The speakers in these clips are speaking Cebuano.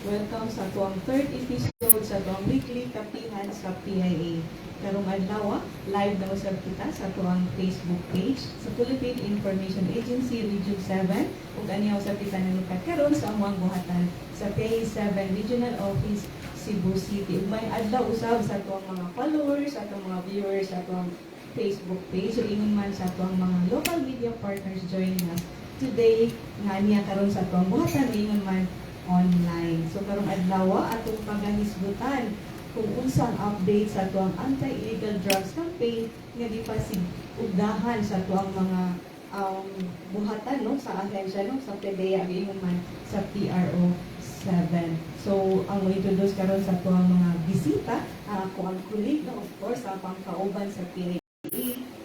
Welcome sa atuang third episode sa atuang weekly Kapihan sa PIA. Karong adlaw, live na usab kita sa atuang Facebook page sa Philippine Information Agency Region 7 ug aniya usab kita nanukat karon sa among buhatan sa PIA 7 Regional Office, Cebu City. Ug maayong adlaw usab sa atuang mga followers, sa atuang mga viewers sa atuang Facebook page ug ingon man sa atuang mga local media partners joining us today nga niya karon sa atuang buhatan ug ingon man online. So karong adlaw, atong pagahisgutan kung unsang update sa atuang anti-illegal drugs campaign nga gipasig-ugdahan sa atuang mga buhatan, no, sa ahensya, no, sa PDEA ug ingon man sa PRO 7. So ang mo-introduce karon sa atuang mga bisita, ang ako ang colleague, no, of course, ang pangkauban sa PIA,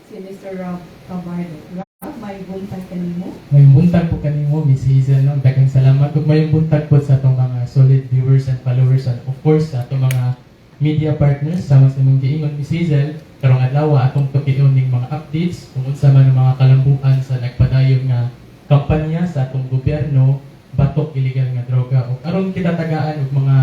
si Mr. Rob Cabardo. Rob, maayong buntag kanimo. Maayong buntag po kanimo, Miss Hazel, no? Daghang salamat. Ug maayong buntag po sa atong mga solid viewers and followers and of course sa atong mga media partners. Sama sa imong giingon, Miss Hazel, karong adlaw atong tukion ning mga updates kung unsa man ang mga kalambuan sa nagpadayon nga kampanya sa atong gobyerno batok illegal nga droga. Ug aron kita tagaan og mga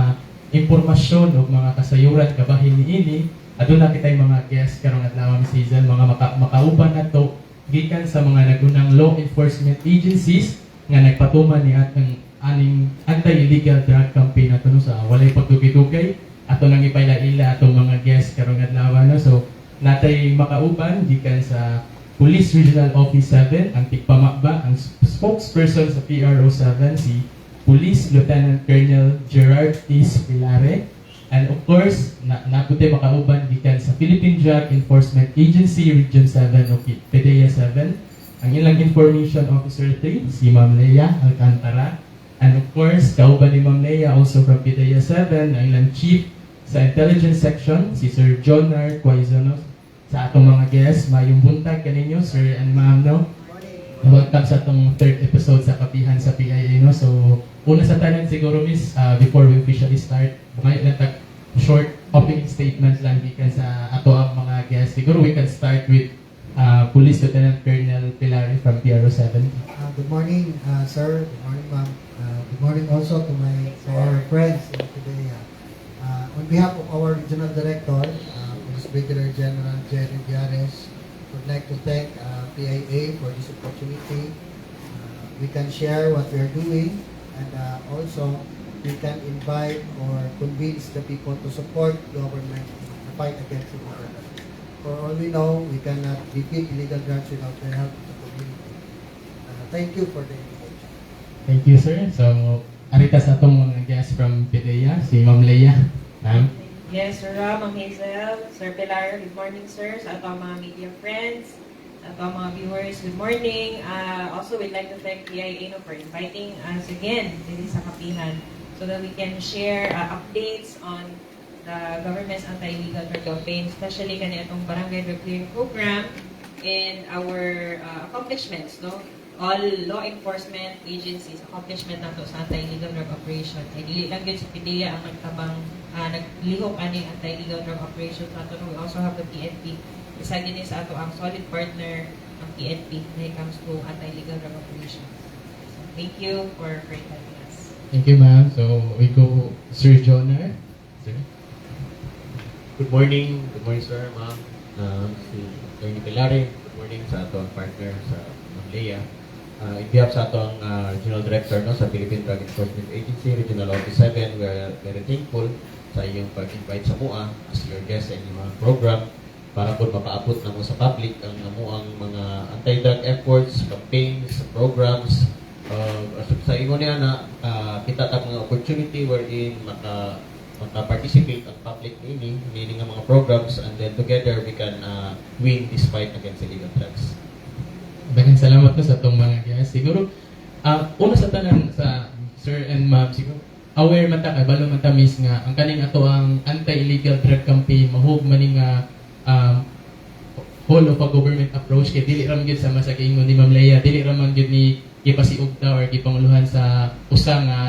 impormasyon ug mga kasayuran kabahin niini, aduna kitay mga guest karong adlaw, Miss Hazel, mga makauban nato gikan sa mga nagunang law enforcement agencies nga nagpatuman ni atong aning anti-illegal drug campaign nato, no. Sa walay pagdugay-dugay, ato nang ipaila-ila atong mga guest karong adlaw, no. So natay makauban gikan sa Police Regional Office 7, ang tigpamaba, ang spokesperson sa PRO 7, si Police Lieutenant Colonel Gerard T. Pilare. And of course, naa pod tay makauban gikan sa Philippine Drug Enforcement Agency Region 7 o PDEA 7, ang ilang Information Officer 3, si Ma'am Leia Alcantara. And of course, kauban ni Ma'am Leia, also from PDEA 7, ang ilang Chief sa Intelligence Section, si Sir John R. Quaizono. Sa atong mga guests, maayong buntag kaninyo, sir and ma'am, no? Welcome sa atong third episode sa Kapihan sa PIA, no? So, una sa tanan siguro, miss, before we officially start, ngayon lang tag short opening statement lang gikan sa ato ang mga guests. Siguro we can start with Police Lieutenant Colonel Pilari from PRO 7. Good morning, sir. Good morning, ma'am. Good morning also to our friends in PDEA. On behalf of our regional director, Police Brigadier General Jerry Viares, would like to thank PIA for this opportunity. We can share what we are doing and also we can invite or convince the people to support government in the fight against illegal drugs. For all we know, we cannot defeat illegal drugs without the help of the community. Thank you for the invitation. Thank you, sir. So, ari ta sa atong mga guests from PDEA, si Ma'am Leia. Ma'am. Yes, Sir Rob, Ma'am Hazel, Sir Pilar, good morning, sir, sa atong mga media friends, sa atong mga viewers, good morning. Also, we'd like to thank PIA, no, for inviting us again dito sa Kapihan so that we can share updates on the government's anti-illegal drug campaign, especially kani atong Barangay Drug Clearing Program and our accomplishments, no? All law enforcement agencies, accomplishment nato sa anti-illegal drug operation. Ay dili lang gyud sa PDEA ang nagtabang, naglihok aning anti-illegal drug operation nato, no? We also have the PNP. Isa gyud ni sa ato ang solid partner ang PNP when it comes to anti-illegal drug operations. So, thank you for inviting us. Thank you, ma'am. So, we go Sir Jonar. Sir. Good morning. Good morning, sir, ma'am. Si Attorney Pilare. Good morning sa atong partner sa Ma'am Leia. In behalf sa atong Regional Director, no, sa Philippine Drug Enforcement Agency, Regional Office 7, we are very thankful sa iyong pag-invite sa amua as your guest sa inyong mga program para po mapaabot namo sa public ang amuang mga anti-drug efforts, campaigns, programs. Sa ingon niya na kita ta mga opportunity wherein maka-participate ang public niini nga mga programs and then together we can win this fight against illegal drugs. Daghang salamat no sa atong mga guests. Siguro, una sa tanan sa sir and ma'am, siguro, aware man ta, kabalo man ta, miss, nga ang kaning ato ang anti-illegal drug campaign mahug man ni nga whole of a government approach kay dili ra man gyud, sama sa giingon ni Ma'am Leia, dili ra man gyud ni gipasiugda or gipanguluhan sa usa nga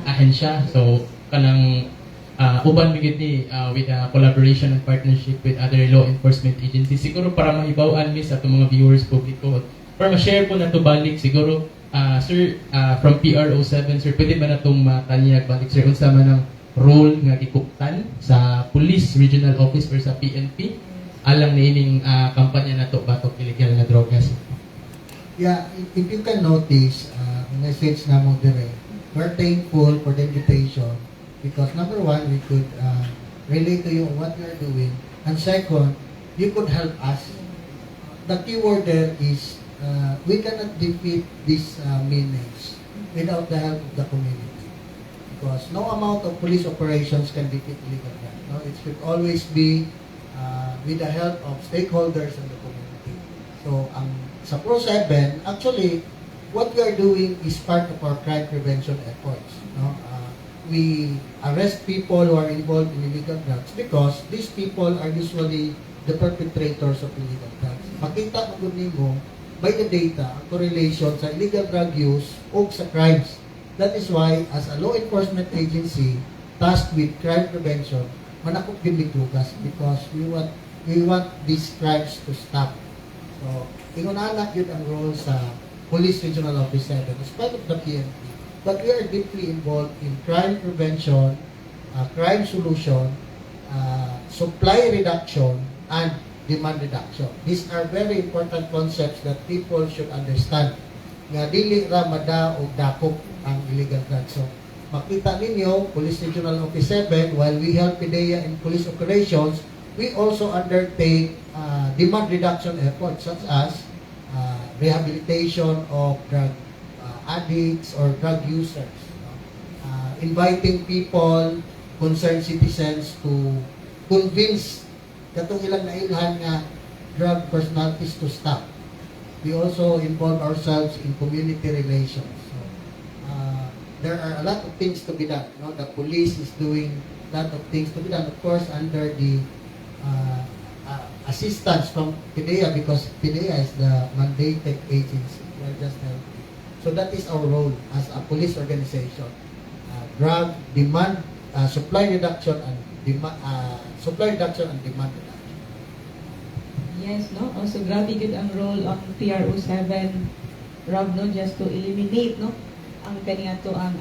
ahensya. So kanang uban mi gyud ni with a collaboration and partnership with other law enforcement agencies. Siguro para mahibaw-an mi sa atong mga viewers, publiko, para ma-share po nato balik siguro. Sir, from PRO7, sir, pwede ba natong matanyag balik, sir, unsa man ang role nga gikuptan sa Police Regional Office or sa PNP alang niining kampanya nato batok illegal nga drogas? Yeah, if you can notice, ang message namo dire, we're thankful for the invitation because number one, we could relate to you on what we are doing, and second, you could help us. The keyword there is we cannot defeat this menace without the help of the community. Because no amount of police operations can defeat illegal drugs. No? It should always be with the help of stakeholders and the community. So, ang sa PRO 7, actually, what we are doing is part of our crime prevention efforts. No? We arrest people who are involved in illegal drugs because these people are usually the perpetrators of illegal drugs. Makita mo gud nimo by the data ang correlation sa illegal drug use o sa crimes. That is why, as a law enforcement agency tasked with crime prevention, manakop gyud mig drugas because we want these crimes to stop. So, ingon ana gyud ang role sa Police Regional Office 7 as part of the PNP. But we are deeply involved in crime prevention, crime solution, supply reduction, and demand reduction. These are very important concepts that people should understand. Nga dili ra madaog dakop ang illegal drugs. So, makita ninyo, Police Regional Office 7, while we help PDEA in police operations, we also undertake demand reduction efforts such as rehabilitation of drug addicts or drug users. No? Inviting people, concerned citizens, to convince katong ilang nailhan nga drug personalities to stop. We also involve ourselves in community relations. So, there are a lot of things to be done. No? The police is doing a lot of things to be done, of course, under the assistance from PDEA, because PDEA is the mandated agency. We are just helping. So that is our role as a police organization. Drug demand, supply reduction and demand, supply reduction and demand reduction. Yes, no? Also, grabe gud ang role ang PRO7, Rob, no? Just to eliminate, no, ang kani ato ang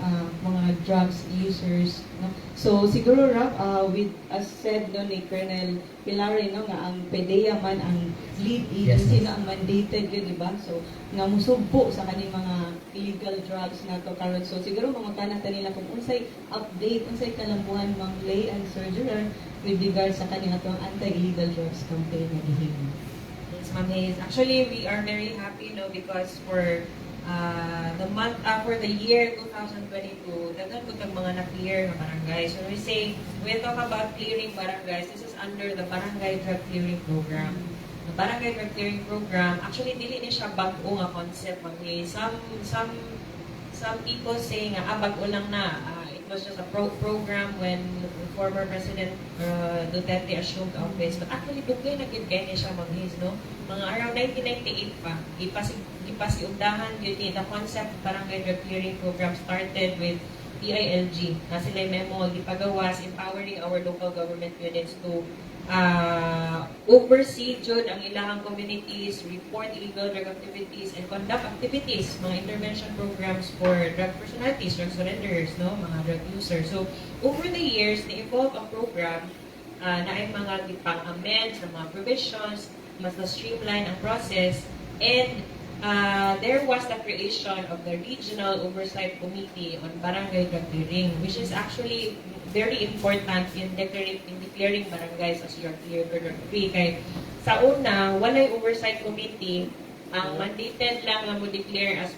mga drugs users, no? So, siguro, Rob, with as said, no, ni Colonel Pilare, no, nga ang PDEA man ang lead agency, no, ang mandated yun, di ba? So, nga musugpo sa kaning mga illegal drugs nato karon. So, siguro mga ta nila kung unsay update, unsay kalambuhan, Ma'am Lay and Sir Gerard, with regard sa kani ato ang anti-illegal drugs campaign nga gihimo. Yes, Ma'am Hayes. Actually, we are very happy, no, because for the month, for the year 2022, daghan po tag mga na-clear nga barangay. So we say, when we talk about clearing barangays, this is under the Barangay Drug Clearing Program. The Barangay Drug Clearing Program, actually, dili ni siya bag-o nga concept, Ma'am Hayes. Some people say nga, bag-o lang na. It was just a program when former President Duterte assumed office. But actually, dugay na gyud kaayo ni siya, Ma'am Hayes, no? Mga around 1998 pa, gipasiugdahan gyud ni the concept of Barangay Drug Clearing Program started with DILG. Na sila memo, gipagawas, empowering our local government units to oversee jud ang ilahang communities, report illegal drug activities, and conduct activities, mga intervention programs for drug personalities, drug surrenderers, no, mga drug users. So, over the years, na-evolve ang program, na ay mga gipang-amend sa mga provisions, mas na-streamline ang process, and there was the creation of the Regional Oversight Committee on Barangay Drug Clearing, which is actually very important in declaring barangays as drug cleared or drug free. Kay sa una, walay oversight committee, ang mandated lang nga mo declare as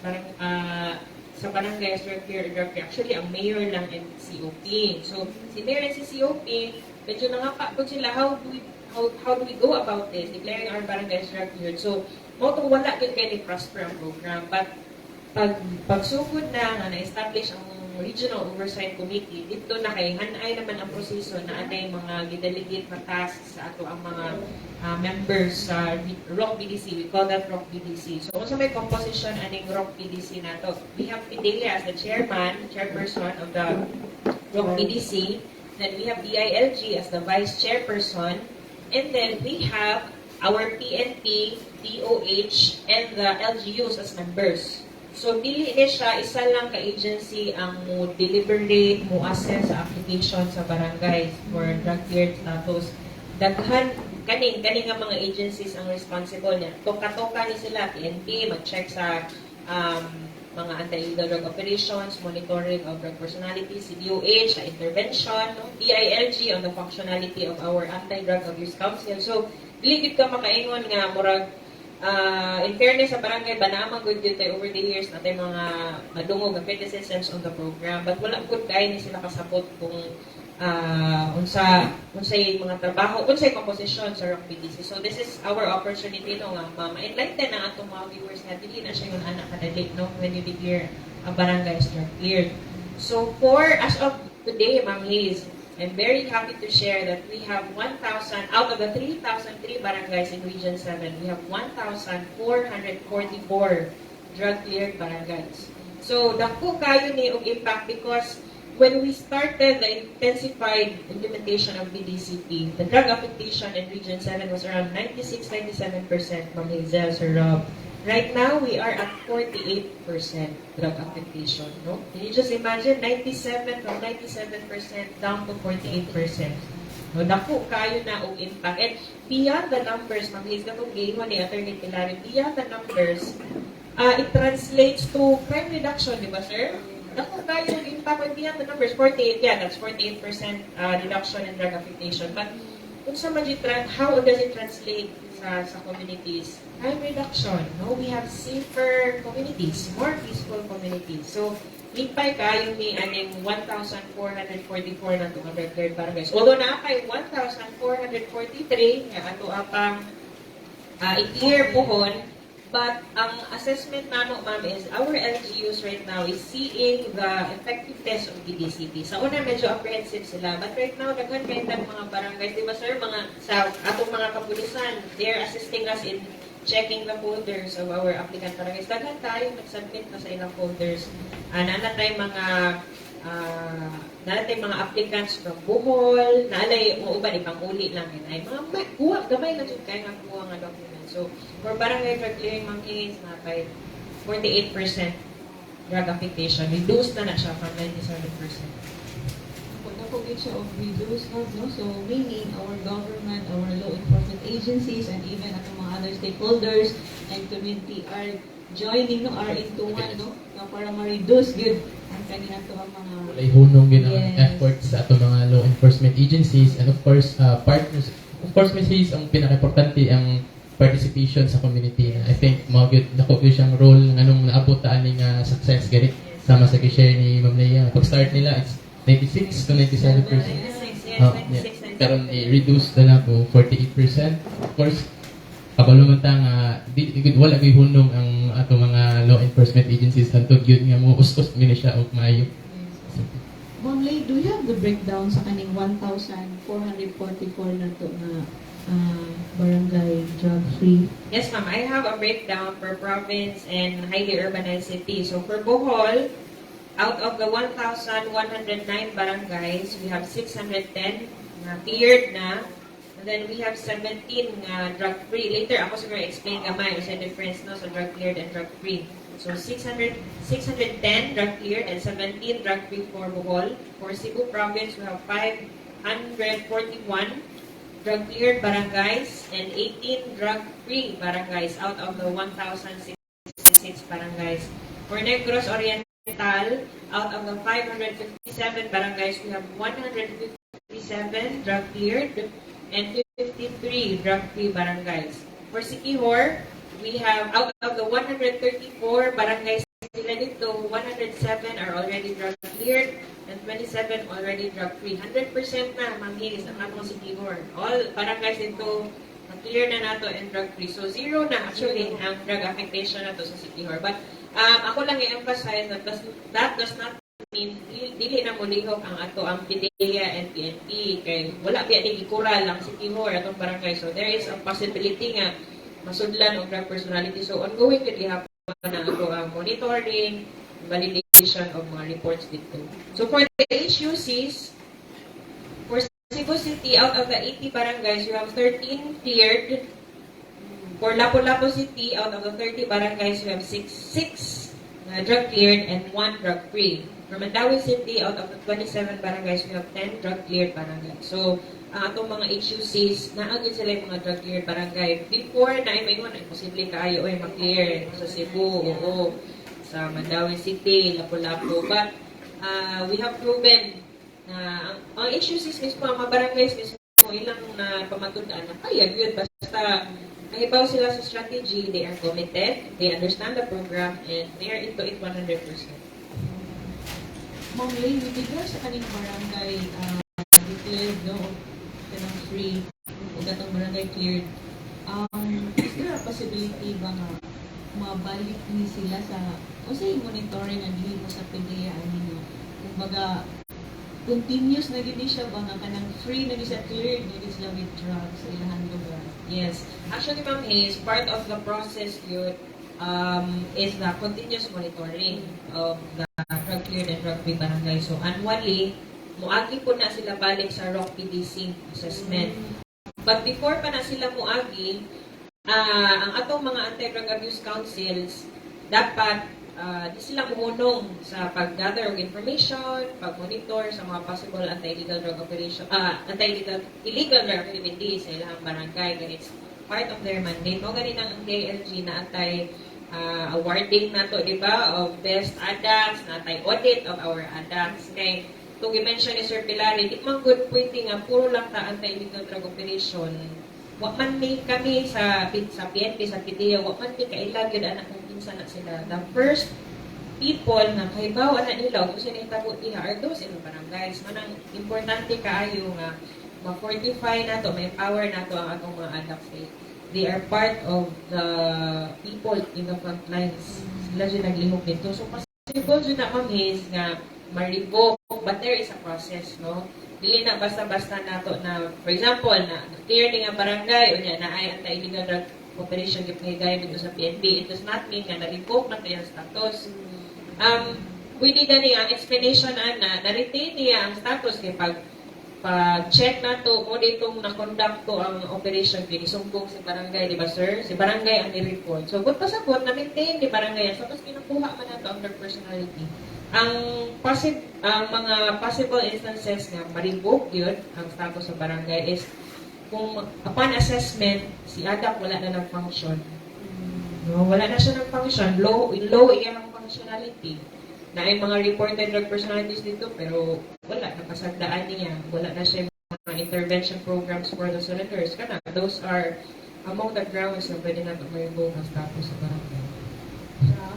sa barangay as drug cleared or drug free. Actually, ang mayor lang and COP. So, si mayor and si COP, medyo nangapa po sila, how do we go about this, declaring our barangay as drug cleared? So, mao tong wala gyud kay ni prosper ang program. But pag pagsugod na nga na-establish ang Regional Oversight Committee, dito na kay hanay naman ang proseso na anay mga gidelegate na tasks sa ato ang mga members sa ROC BDC. We call that ROC BDC. So, unsa may composition aning ROC BDC nato? We have Fidelia as the chairman, chairperson of the ROC BDC. Then we have DILG as the vice chairperson. And then we have our PNP, DOH, and the LGUs as members. So dili ni siya isa lang ka agency ang mo deliberate, mo assess sa application sa barangay for drug cleared status. Daghan kaning nga mga agencies ang responsible niya. Toka-toka ni sila, PNP mag-check sa mga anti-illegal drug operations, monitoring of drug personalities, si DOH sa intervention, no? DILG on the functionality of our Anti-Drug Abuse Council. So, dili gid ka makaingon nga murag in fairness sa barangay ba, naa man gud gyud tay over the years naa tay mga madungog nga criticisms on the program, but wala gud kay ni sila kasabot kung unsay mga trabaho, unsay composition sa Rock BDC. So this is our opportunity, no, nga ma-enlighten ang atong mga viewers nga dili na siya yung anak kadali, no, when you declare a barangay as drug cleared. So for as of today, Ma'am Hayes, I'm very happy to share that we have 1,000 out of the 3,003 barangays in Region 7, we have 1,444 drug cleared barangays. So dako kayo ni og impact because when we started the intensified implementation of BDCP, the drug affectation in Region 7 was around 96-97%, Ma'am Hazel, Sir Rob. Right now, we are at 48% drug affectation. No? Can you just imagine, 97 from 97% down to 48%? No, dako kayo na og impact. And beyond the numbers, Ma'am Hazel, katong giingon ni Attorney Pilari, beyond the numbers, it translates to crime reduction, di ba, sir? Dako kayo og impact when beyond the numbers, 48, yeah, that's 48% reduction in drug affectation. But kung sa man how does it translate sa communities? Crime reduction, no? We have safer communities, more peaceful communities. So, lipay kayo ni aning 1,444 na 203 barangays. Although naa kay 1,443 nga ato apang i-clear pohon, but ang assessment namo, ma'am, is our LGUs right now is seeing the effectiveness of BDCP. Sa una, medyo apprehensive sila. But right now, daghan kayo ng mga barangays. Di ba, sir? Mga, sa atong mga kapulisan, they're assisting us in checking the folders of our applicant barangays. Daghan tayo nag-submit na sa ilang folders. Naa na tay mga applicants from Bohol, naalay mo uban ibang uli lang yun. Ay mga may, kuha gamay lang jud kay nga kuha nga document. So for barangay drug clearing, Ma'am Hayes, naa kay 48% drug affectation. Reduced na siya from 97%. Dako gyud siya og reduce, no? So meaning our government, our law enforcement agencies, and even atong mga other stakeholders and community are joining, no, are into one, no, nga para ma-reduce gyud ang kaning ato ang mga Walay hunong gyud ang efforts sa atong mga law enforcement agencies and of course partners. Of course, Ms. Hayes, ang pinaka-importante ang participation sa community na I think mao gyud dako gyud siyang role nganong naabot ta ani nga success gani, sama sa gi-share ni Ma'am Leia. Pag start nila, it's 96 to 97%. 96, yes, Oh, 96, yeah. Karon i-reduce na to 48%. Of course, kabalo man ta nga di gud wala gyud hunong ang atong mga law enforcement agencies hantod gyud nga mo us-us mi ni siya og maayo. Ma'am Lay, do you have the breakdown sa kaning 1,444 na to nga barangay drug free? Yes, ma'am. I have a breakdown per province and highly urbanized city. So for Bohol, out of the 1,109 barangays, we have 610 na cleared na. And then we have 17 nga drug-free. Later, ako siguro explain gamay sa difference, no, sa drug cleared and drug-free. So 600, 610 drug cleared and 17 drug-free for Bohol. For Cebu province, we have 541 drug cleared barangays and 18 drug-free barangays out of the 1,066 barangays. For Negros Oriental, out of the 557 barangays, we have 157 drug cleared and 53 drug-free barangays. For Siquijor, we have out of the 134 barangays nila dito, 107 are already drug cleared and 27 already drug free. 100% na, Ma'am Hayes, ang atong Siquijor. All barangays dito, clear na nato and drug free. So zero na actually ang drug affectation nato sa Siquijor. But ako lang i-emphasize that that does not mean dili na mulihok ang ato ang PDEA and PNP kay wala biya ni gikural ang Siquijor atong barangay. So there is a possibility nga masudlan og drug personality. So ongoing gud gihapon na ato ang monitoring, validation of mga reports dito. So for the HUCs, for Cebu City, out of the 80 barangays, you have 13 cleared. For Lapu-Lapu City, out of the 30 barangays, you have 6 na drug cleared and 1 drug free. For Mandaue City, out of the 27 barangays, we have 10 drug cleared barangays. So, ang atong mga HUCs, naa gyud sila yung mga drug cleared barangay. Before, na ay maingon, imposible kaayo oy ma-clear sa Cebu, oo, sa Mandaue City, Lapu-Lapu. But we have proven na ang HUCs mismo, ang mga barangays mismo, ilang na pamatud-an na kaya gyud basta nahibaw sila sa strategy, they are committed, they understand the program, and they are into it 100%. Ma'am Lay, with regards sa kaning barangay declared, no, kanang free o katong barangay cleared, is there a possibility ba nga mabalik ni sila sa unsay monitoring ang gihimo sa PDEA ani nga kumbaga continuous na gid ni siya ba nga kanang free na gid siya, cleared na gid sila with drugs sa ilahang lugar? Yes. Actually, Ma'am Hayes, part of the process yun is the continuous monitoring of the drug cleared and drug free barangay. So, annually, muagi po na sila balik sa ROC PDC assessment. But before pa na sila muagi, ang atong mga anti-drug abuse councils, dapat di sila muhunong sa pag-gather og information, pag-monitor sa mga possible anti-illegal drug operation, anti-illegal illegal drug activities sa ilang barangay. Kaya it's part of their mandate. Mao gani nang ang DILG naa tay awarding nato, di ba, of best ADACs, naa tay audit of our ADACs. Kay itong i-mention ni Sir Pilari, di man good pwede nga puro lang ta anti-illegal drug operation. Wa man ni kami sa PNP, sa PDEA, wa man ni kaila gyud ana kung kinsa na sila. The first people na kahibaw ana nila kung sino nahitabo diha are those in the barangays. Manang importante kaayo nga ma-fortify nato, ma-empower nato ang atong mga ADACs. They are part of the people in the front lines. Sila dyan naglihok nito. So, possible dyan na, Ma'am Hayes, nga ma-revoke, but there is a process, no? Dili na basta-basta nato na, for example, na clear ni nga barangay, unya na ay anti-illegal drug operation gipahigayon dito sa PNP. It does not mean nga na-revoke na iyang status. Pwede gani ang explanation ana, na-retain niya ang status kay pag check nato mo ditong na-conduct to ang operation, kinisumbong si barangay, di ba, sir? Si barangay ang ni-report. So, good pasabot, na-maintain ni barangay ang status, kinukuha man nato ang drug personality. Ang mga possible instances nga ma-revoke yun ang status sa barangay is kung upon assessment si ADAC wala na ng function. No, wala na siya ng function, low low iyang functionality. Na ay mga reported drug personalities dito pero wala nakasagdaan niya, wala na siya mga intervention programs for the surrenders kana. Those are among the grounds na pwede nato ma-revoke ang status sa barangay.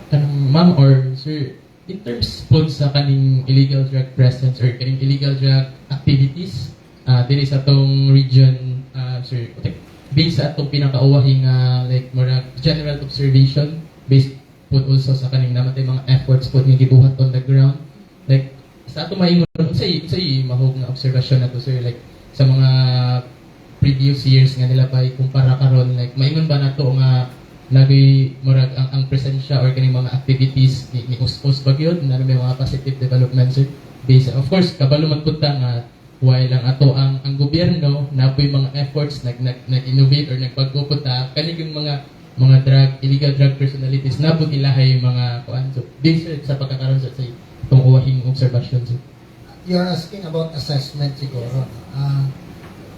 Kanang ma'am or sir, in terms po sa kaning illegal drug presence or kaning illegal drug activities diri sa atong region, sir, okay, based sa atong pinakauwahi nga like murag general observation, based po also sa kaning namatay mga efforts po nga gibuhat on the ground, like sa atong maingon, unsay mahog nga observation nato, sir, like sa mga previous years nga nila pa kumpara karon, like maingon ba nato nga nagay murag ang presensya or kaning mga activities ni us-us ba gyud na may mga positive development, sir? Based, of course, kabalo man pud ta nga while ang ato ang gobyerno na po'y mga efforts nag nag nag-innovate or nagbago pud ta kani yung mga drug illegal drug personalities na pud ilahay mga kuan. So based, sir, sa pagkakaroon sa itong uwahing observation, sir. You're asking about assessment siguro, no?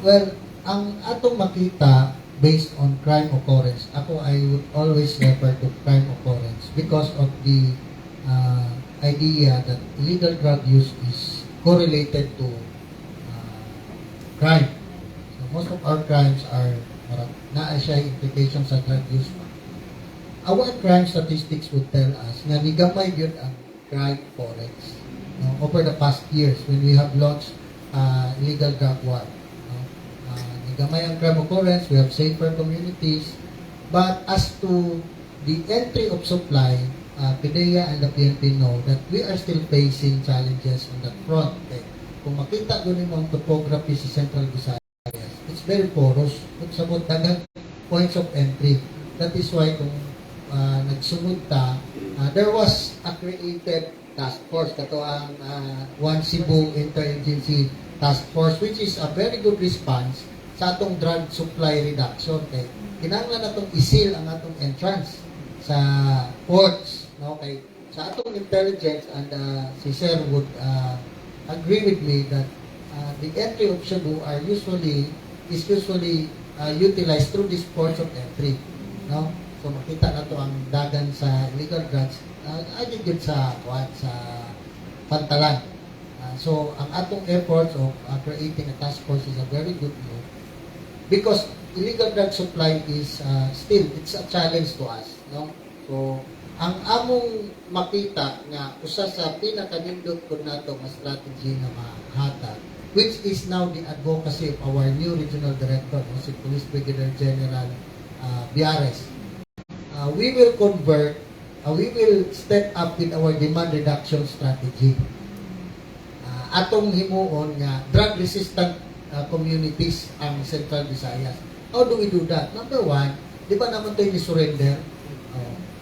Well, ang atong makita based on crime occurrence, ako, I would always refer to crime occurrence because of the idea that illegal drug use is correlated to crime. So most of our crimes are parang naa siya implication sa drug use. Our crime statistics would tell us nga nigamay yun ang crime occurrence, no, over the past years when we have launched illegal drug war. No? Nigamay ang crime occurrence, we have safer communities, but as to the entry of supply, PDEA and the PNP know that we are still facing challenges on that front. Okay? Kung makita gud nimo ang topography sa Central Visayas, it's very porous. Kung sabot daghang points of entry. That is why kung nagsunod ta, there was a created task force kato ang One Cebu Interagency Task Force, which is a very good response sa atong drug supply reduction kay kinahanglan natong i-seal ang atong entrance sa ports, no, kay Sa atong intelligence, and si Sir would agree with me that the entry of shabu are usually is usually utilized through these ports of entry, no? So makita nato ang dagan sa illegal drugs agi gyud sa kuan, sa pantalan. So ang atong efforts of creating a task force is a very good move because illegal drug supply is still, it's a challenge to us, no? So ang among makita nga usa sa pinakanindot pud nato nga strategy nga mahatag, which is now the advocacy of our new regional director, no, si Police Brigadier General Biares, we will step up with our demand reduction strategy. Atong himuon nga drug resistant communities ang Central Visayas. How do we do that? Number one, di ba naman tayo ni surrender?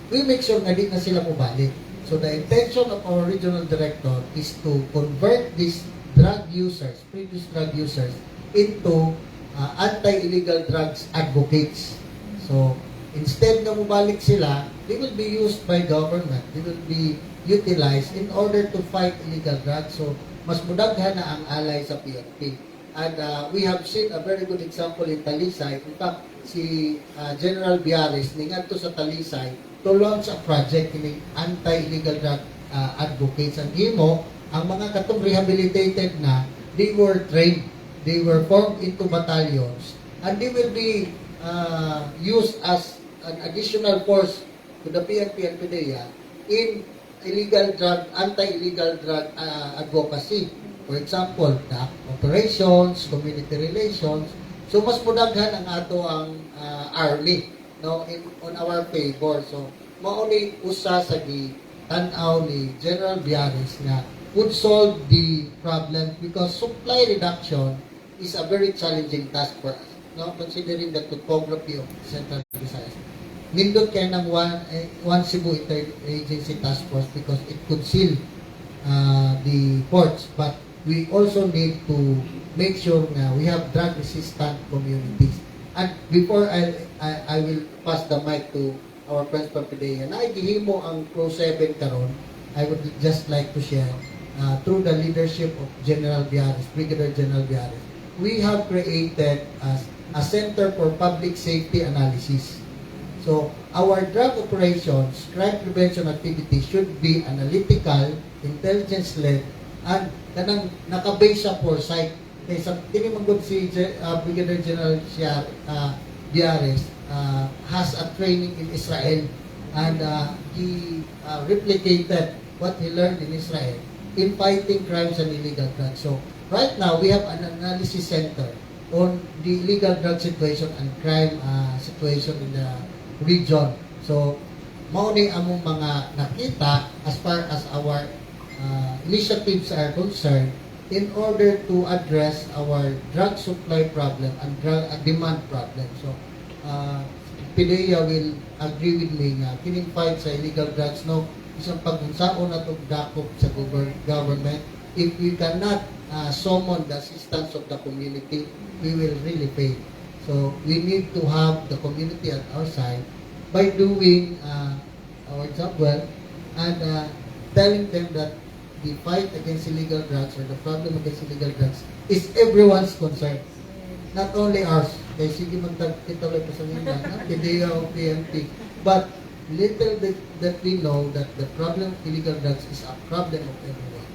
We make sure nga di na sila mobalik. So the intention of our regional director is to convert these drug users, previous drug users, into anti-illegal drugs advocates. So instead nga mobalik sila, they will be used by government. They will be utilized in order to fight illegal drugs. So mas mudaghan na ang alay sa PNP. And we have seen a very good example in Talisay. In fact, si General Biares ningadto sa Talisay to launch a project kining anti-illegal drug advocates. Ang himo, ang mga katong rehabilitated na, they were trained. They were formed into battalions and they will be used as an additional force to the PNP and PDEA in illegal drug, anti-illegal drug advocacy. For example, the operations, community relations. So mas mudaghan ang ato ang army, no, in on our favor. So mao ni usa sa gi tan-aw ni General Biares nga would solve the problem because supply reduction is a very challenging task for us, no, considering the topography of Central Visayas. Nindot kay ng one Cebu Interagency Task Force because it could seal the ports, but we also need to make sure nga we have drug resistant communities. And before I will pass the mic to our friends from PDEA, na gihimo ang Pro 7 karon, I would just like to share through the leadership of General Biares, Brigadier General Biares, we have created as a Center for Public Safety Analysis. So, our drug operations, crime prevention activities should be analytical, intelligence-led, and kanang naka-base sa foresight. Kay sa kini man gud si Brigadier General Biares has a training in Israel and he replicated what he learned in Israel in fighting crimes and illegal drugs. So, right now, we have an analysis center on the illegal drug situation and crime situation in the region. So, mao ni among mga nakita as far as our initiatives are concerned in order to address our drug supply problem and drug demand problem. So, PDEA will agree with me nga kining fight sa illegal drugs, no, isang pag-unsaon na itong dakop sa government, if we cannot summon the assistance of the community, we will really fail. So we need to have the community at our side by doing our job well and telling them that the fight against illegal drugs or the problem against illegal drugs is everyone's concern. Not only ours. Kay sige man tag kita lang sa na, PDEA o PNP. But little that we know that the problem of illegal drugs is a problem of everyone.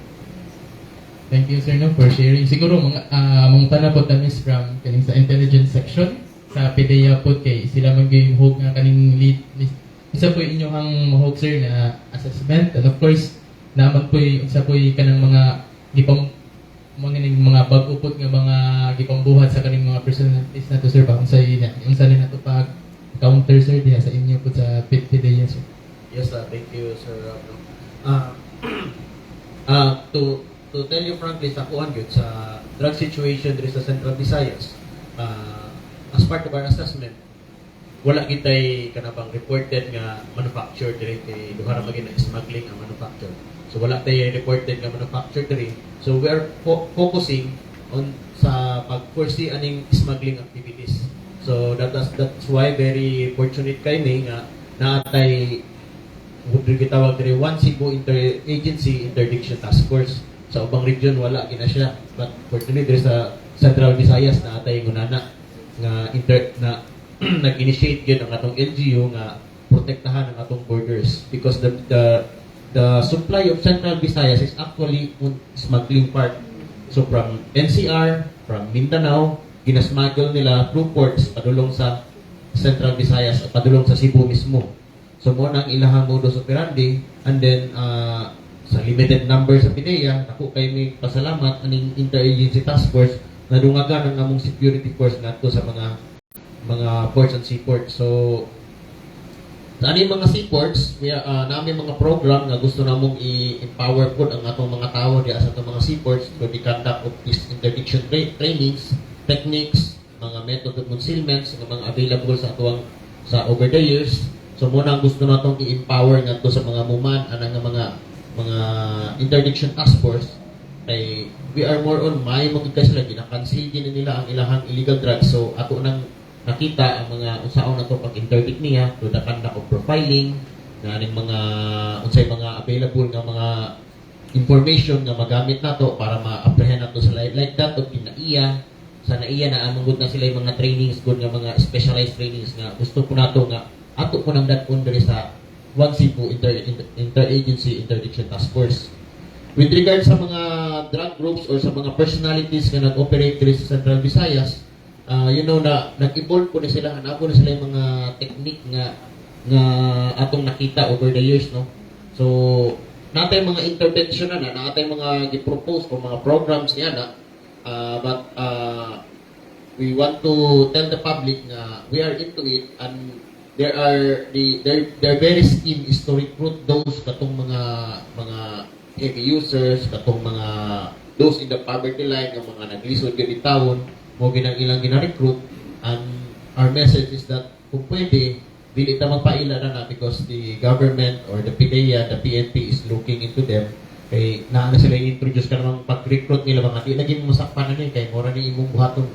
Thank you, sir, no, for sharing. Siguro mga mangutana po ta, miss, from kaning sa intelligence section sa PDEA po kay sila man gyud hug nga kaning lead. Isa po inyong mahug, sir, na assessment, and of course naman po unsa po kanang mga gipam mga ning mga bag-o pod nga mga gipambuhat sa kaning mga personalities nato, sir, ba unsa ni nato pag counter, sir, diha sa inyo po sa PDEA, sir? Yes, thank you, Sir Rob. No? To tell you frankly, sa kuan gyud sa drug situation diri sa Central Visayas, as part of our assessment, wala kitay kanabang reported nga manufacture diri kay duha ra magin na smuggling ang manufacture. So wala tay reported nga manufacture diri. So we are focusing on sa pag-foresee aning smuggling activities. So that's why very fortunate kay ni nga naatay Gitawag diri One Cebu Interagency Interdiction Task Force. Sa ubang region wala gina siya. But fortunately there's sa Central Visayas na atay ngunana nga inter na nag-initiate gyud ang atong LGU nga protektahan ang atong borders because the supply of Central Visayas is actually on smuggling part. So from NCR, from Mindanao, ginasmuggle nila through ports padulong sa Central Visayas at padulong sa Cebu mismo. So mo nang ilahang modus operandi, and then sa limited number sa PDEA, ako kay may pasalamat aning interagency task force, nadungagan ang among security force ngadto sa mga ports and seaports. So sa aning mga seaports, namin mga program nga gusto namong i-empower pod ang atong mga tao diya sa atong mga seaports to the conduct of these interdiction trainings, techniques, mga method of concealments nga mga available sa atuang sa over the years. So mo na ang gusto natong i-empower ngadto sa mga muman anang nga mga interdiction task force kay we are more on may mo gid sila gina-conceal gid nila ang ilahang illegal drugs. So ato nang nakita ang mga unsaon nato pag-interdict niya through the conduct of profiling na aning mga unsay mga available nga mga information nga magamit nato para ma-apprehend nato sa like that of NAIA. Sa NAIA na among good na sila yung mga trainings good nga mga specialized trainings nga gusto po nato nga ato po nang dad-on diri sa One Cebu Interagency Interdiction Task Force. With regard sa mga drug groups or sa mga personalities nga nag-operate diri sa Central Visayas, you know na nag-evolve po ni sila, hanapo na sila yung mga technique nga nga atong nakita over the years, no? So, natay mga intervention na na, natay mga gi-propose o mga programs niya na, but we want to tell the public nga we are into it and there are the their very scheme is to recruit those katong mga heavy users, katong mga those in the poverty line nga mga naglisod gyud in town mo ginang ilang gina-recruit. And our message is that kung pwede dili ta magpaila na na because the government or the PDEA, the PNP is looking into them kay naa na sila i-introduce ka namang pag-recruit nila, mga di lagi mo masakpan na ni kay mura ni imong buhaton.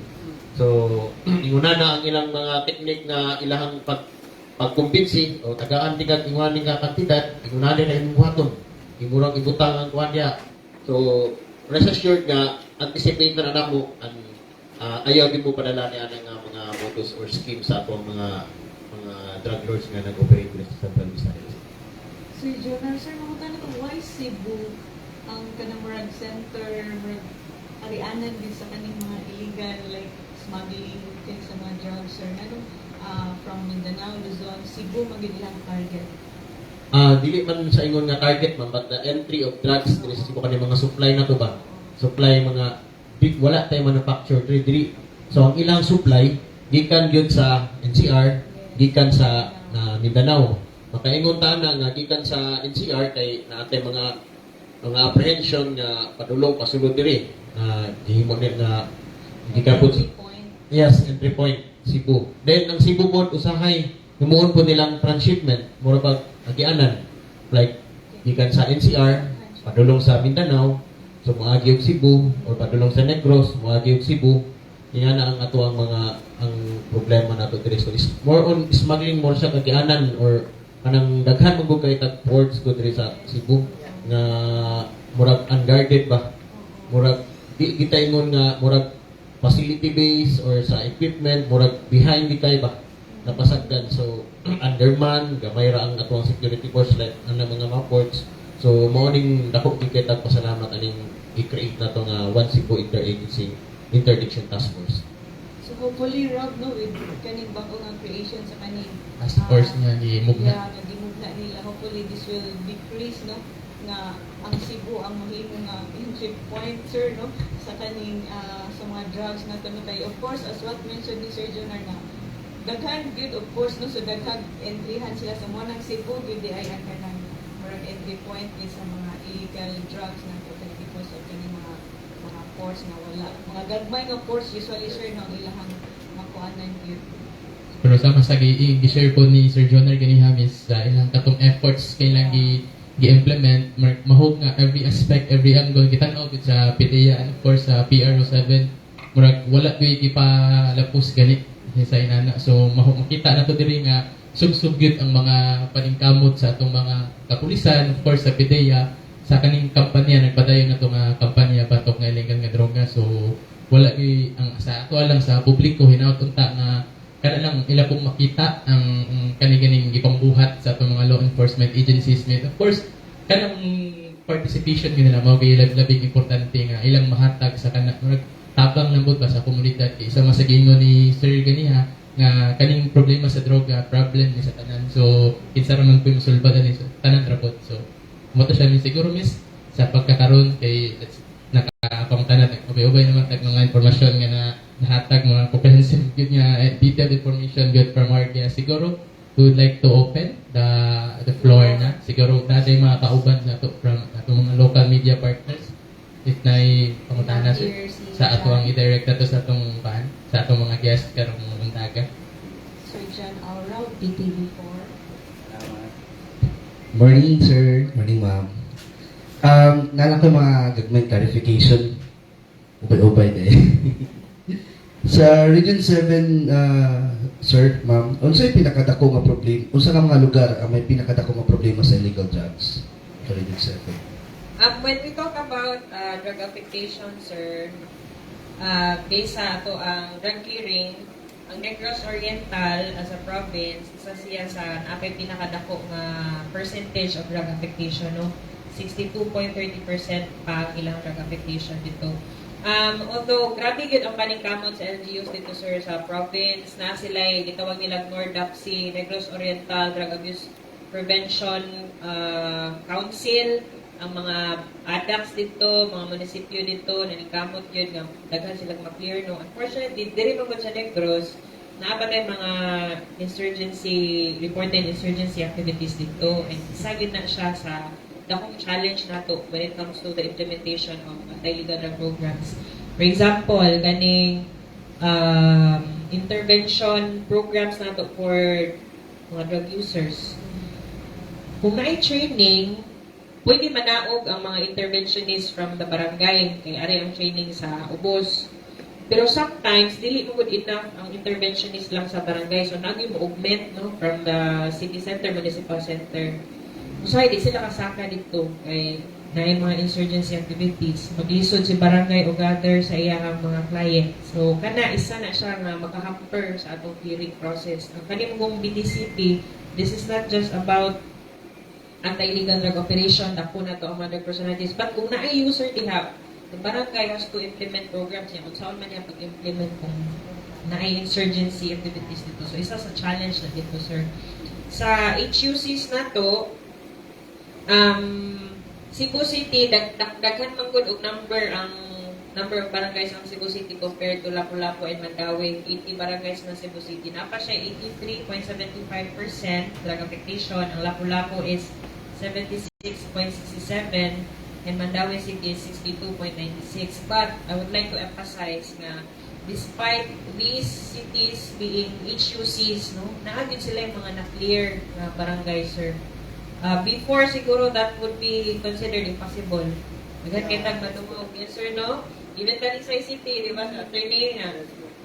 So inguna na ang ilang mga technique nga ilahang pagkumbinsi o tagaan di kag ingon ni nga kantidad, inguna na imong buhaton, imurang ibutang ang kuan diha. So rest assured nga anticipate na na namo and ayaw gid mo padala ni anang nga mga modus or scheme sa atong mga drug lords nga nag-operate diri sa Central Visayas. Sir Jonar, sir, mangutana ko, why Cebu ang kanang murag center, murag arianan din sa kaning mga illegal like smuggling kini sa mga drugs, sir? Anong from Mindanao, Luzon, Cebu man gyud ilang target? Dili man sa ingon nga target man, but the entry of drugs diri sa Cebu, kani mga supply na to ba? Supply mga big, wala tayo manufacture diri diri. So ang ilang supply gikan gyud sa NCR, gikan sa Mindanao. Makaingon ta na nga gikan sa NCR kay naatay mga apprehension nga padulong pasulod diri. Gihimo ni nga gikan po Entry point. Yes, entry point Cebu. Then ang Cebu pod usahay himuon po nilang transshipment, mura bag agianan. Like gikan sa NCR padulong sa Mindanao, so moagi og Cebu, or padulong sa Negros, moagi og Cebu. Nga na ang ato ang mga ang problema nato diri. So is more on smuggling, more sa kagianan or kanang daghan man gud kay tag ports ko diri sa Cebu nga murag unguarded ba. Murag di kita ingon nga murag facility base or sa equipment, murag behind di kay ba napasagdan. So underman, gamay ra ang atuang security force like ang mga ports. So mao ning dako gid kay tag pasalamat aning i-create na to nga One Cebu Interagency Interdiction Task Force. So hopefully, Rob, no, with kaning bago nga creation sa kaning Task force nga gi-move na. Yeah, nga gi-move na nila. Hopefully this will decrease, no, nga ang Cebu ang mahimo nga entry point, sir, no, sa kaning sa mga drugs na no kay of course, as what mentioned ni Sir Jonar na daghan gyud, of course, no, so daghan entryhan sila sa mo nang Cebu gyud di ay ang kanang murag entry point ni sa mga illegal drugs na to kay because of kaning mga ports na wala, mga gagmay nga ports usually, sir, no, ang ilahang makuanan gyud. Pero sama sa gi-share po ni Sir Jonar ganiha is sa ilang katong efforts kailang gi-implement, mahog nga every aspect, every angle gitan-aw gid sa PDEA and of course sa PRO 7. Murag wala gyud gipalapos gani sa inana. So makita na to diri nga Sugsob gyud ang mga paningkamot sa atong mga kapulisan, of course sa PDEA, sa kaning kampanya, nagpadayon na to nga kampanya batok nga illegal nga droga. So wala gyud ang sa ato lang sa publiko, hinaut unta nga kana lang ila pong makita ang kani ganing gipangbuhat sa atong mga law enforcement agencies. Mate, of course, kanang participation gyud nila mao kay labing importante nga ilang mahatag sa kana murag tabang lang ba sa komunidad, kay isa masagingon ni Sir ganiha nga kaning problema sa droga, problem ni sa tanan. So kinsa ra man po mosulbad ani, so tanan ra pod. So mao to siya ni siguro, miss, sa pagkakaron kay nakapangutana tag ubay-ubay naman tag mga impormasyon nga na nahatag, mga comprehensive gyud nga detailed information good from our guest. Siguro we would like to open the floor na. Siguro natin mga kauban nato from atong mga local media partners, if naay pangutana, sir, Here si sa ato ang John- i-direct nato sa atong paan sa atong mga guest karong buntaga. Sir John Aura, PTV4. Morning, sir. Morning, ma'am. Naa lang ko mga gagmay clarification. Ubay-ubay na eh. Sa Region 7, sir, ma'am, unsay pinakadako nga problema? Unsa ka mga lugar ang may pinakadako nga problema sa illegal drugs sa Region 7? When we talk about drug affectation, sir, based sa ato ang drug clearing, ang Negros Oriental as a province, isa siya sa naapay pinakadako nga percentage of drug affectation, no? 62.30% pa ang ilang drug affectation dito. Although, grabe gyud ang paningkamot sa LGUs dito, sir, sa province, na sila gitawag nila NORDAP, si Negros Oriental Drug Abuse Prevention Council, ang mga ADACs dito, mga munisipyo dito, naningkamot yun, nga daghan silang ma-clear, no? Unfortunately, diri man gud sa Negros, naa pa tay mga insurgency, reported insurgency activities dito, and isa gyud na siya sa dakong challenge nato when it comes to the implementation of anti-illegal drug programs. For example, kaning intervention programs nato for mga drug users. Kung naay training, pwede manaog ang mga interventionists from the barangay kay ari ang training sa ubos. Pero sometimes dili mo good enough ang interventionist lang sa barangay. So nagi mo augment, no, from the city center, municipal center. Usahay di sila kasaka dito kay naay mga insurgency activities. Maglisod si barangay o gather sa iyang mga client. So kana isa na siya nga makahamper sa atong clearing process. Ang kaning mong BTCP, this is not just about anti-illegal drug operation, dako na to ang mga drug personalities. But kung naay user diha, the barangay has to implement programs niya. Kung saan man niya pag-implement kung naay insurgency activities dito. So, isa sa challenge na dito, sir. Sa HUCs na to, Cebu City, daghan man gud og number ang number of barangays ang Cebu City compared to Lapu-Lapu and Mandaue. 80 barangays na Cebu City. Naa pa siya 83.75% drug affectation. Ang Lapu-Lapu is 76.67 and Mandaue City is 62.96. But I would like to emphasize nga despite these cities being HUCs, no, naa gyud sila yung mga na-clear na barangay, sir. Before siguro that would be considered impossible. Daghan kay tag madungog. Yes, sir, no? Even Talisay City, di ba, sa attorney nga,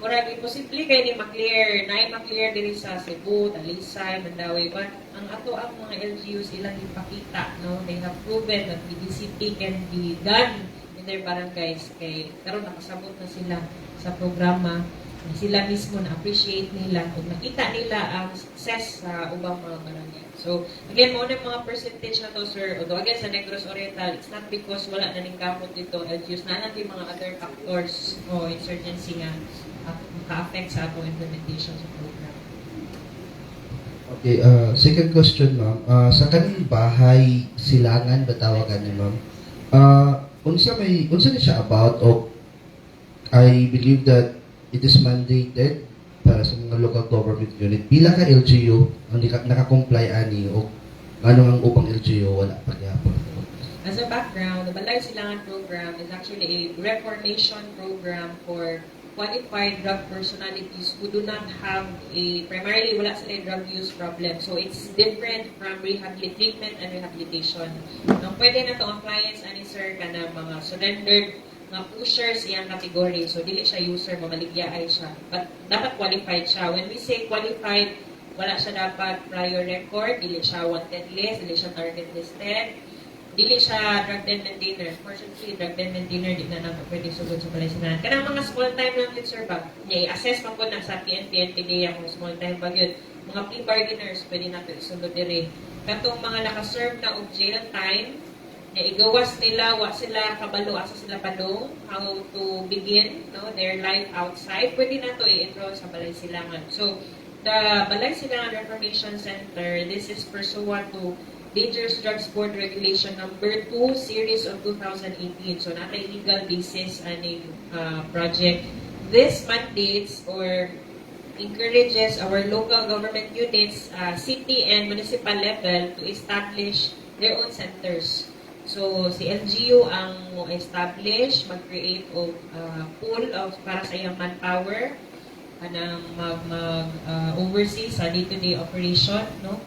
murag imposible kay ni ma-clear, naay ma-clear diri sa Cebu, Talisay, Mandaue, but ang ato ang mga LGUs ilang ipakita, no? They have proven that BDCP can be done in their barangays kay karon nakasabot na sila sa programa na sila mismo na appreciate nila ug nakita nila ang success sa ubang mga barangay. So, again, mao na yung mga percentage na to, sir. Although, again, sa Negros Oriental, it's not because wala na ning kamot dito, LGUs, na natin mga other factors o insurgency nga maka-affect sa atong implementation sa program. Okay, second question, ma'am. Sa kaning Bahay Silangan ba tawagan ni ma'am? Unsa ni siya about o I believe that it is mandated para sa mga local government unit. Pila ka LGU ang naka-comply ani o ano ang ubang LGU wala pa gyapon? As a background, the Balay Silangan program is actually a reformation program for qualified drug personalities who do not have a, primarily wala sila drug use problem. So it's different from rehabilitation, treatment and rehabilitation. Ang pwede na to ang clients ani, sir, kana mga surrendered mga pushers iyang category. So dili siya user, mamaligya ay siya. But dapat qualified siya. When we say qualified, Wala siya dapat prior record, dili siya wanted list, dili siya target listed, dili siya drug den maintainer. Fortunately, drug den maintainer di na nato pwede sugod sa Balay Silangan. Kanang mga small time lang yun, sir, ba? Nya, i-assess man po na sa PNP and PDEA kung small time ba yun. Mga plea bargainers, pwede nato isulod diri. Katong mga naka-serve na og jail time, na igawas nila, wa sila kabalo asa sila padung, how to begin, no, their life outside, pwede na to i-enroll sa Balay Silangan. So, the Balay Silangan Reformation Center, this is pursuant to Dangerous Drugs Board Regulation number 2, series of 2018. So, naa tay legal basis aning project. This mandates or encourages our local government units, city and municipal level, to establish their own centers. So, si LGU ang mo establish, mag-create og pool of para sa iyang manpower, kanang mag, mag oversee sa day-to-day operation, no?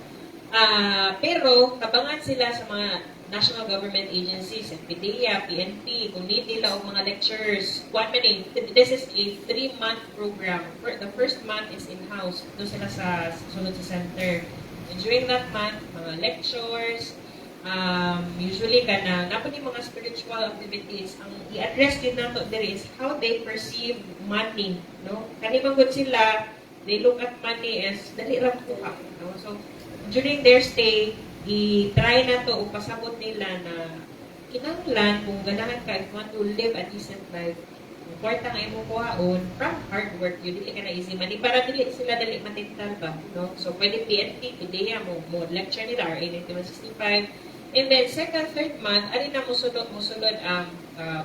Pero tabangan sila sa mga national government agencies, PDEA, PNP, kung need nila og mga lectures. Kuan man eh, this is a 3-month program. The first month is in-house. Doon sila sa sulod sa center. And during that month, mga lectures, usually kana naa ni mga spiritual activities. Ang i-address din nato diri is how they perceive money, no? Kani man gud sila, they look at money as dali ra kuha, no? So during their stay, i-try na to o pasabot nila na kinahanglan kung ganahan ka, if you want to live a decent life, ang kwarta nga imong kuhaon from hard work yun, dili ka na easy money para dili sila dali matintal ba, no? So pwede PNP, PDEA mo mo lecture nila RA 9165. And then second, third month, ari na musulod ang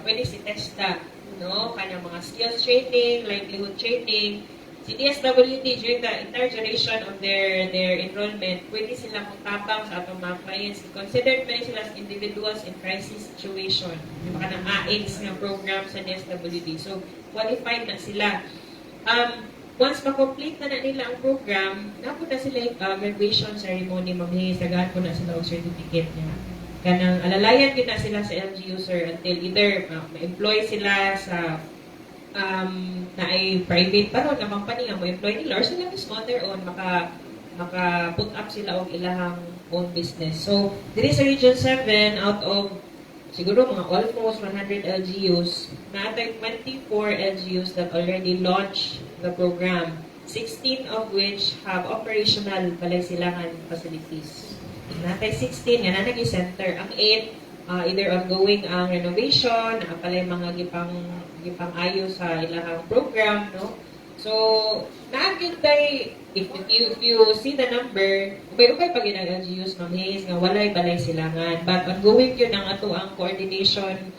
pwede si TESDA, no, kanang mga skills training, livelihood training. Si DSWD, during the entire duration of their enrollment, pwede sila tabang sa atong mga clients. Considered man sila as individuals in crisis situation. Yung mga kanang AICS nga program sa DSWD. So, qualified na sila. Once ma-complete na na nila ang program, naa po na sila yung graduation ceremony, Ma'am Hayes, tagaan po na sila og certificate niya. Kanang alalayan gyud na sila sa LGU, sir, until either ma-employ sila sa na ay private pa ron na company nga mo-employ nila or sila mismo on their own maka put up sila og ilahang own business. So, diri sa Region 7, out of siguro mga almost 100 LGUs, naa tay 24 LGUs that already launched the program. 16 of which have operational Balay Silangan facilities. Naa tay 16 nga naa center. Ang 8, either ongoing ang renovation, naa palay mga gipang ayo sa ilahang program, no? So, naa gyud tay if you see the number, ubay-ubay pa gyud ang LGUs, Ma'am Hayes, nga walay Balay Silangan. But ongoing yun ang ato ang coordination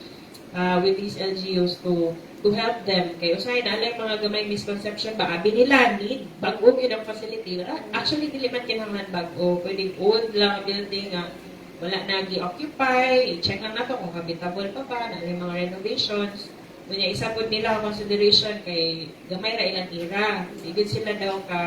with these LGUs to help them. Kay usahay naa lay mga gamay misconception ba, abi nila need bag-o gyud ang facility. Ah, actually, dili man kinahanglan bag-o, pwedeng old lang ang building nga wala na gi-occupy, i-check lang nato kung habitable pa ba, naa mga renovations. Kunya isa pod nila consideration kay gamay ra ilang ira. Di gud sila daw ka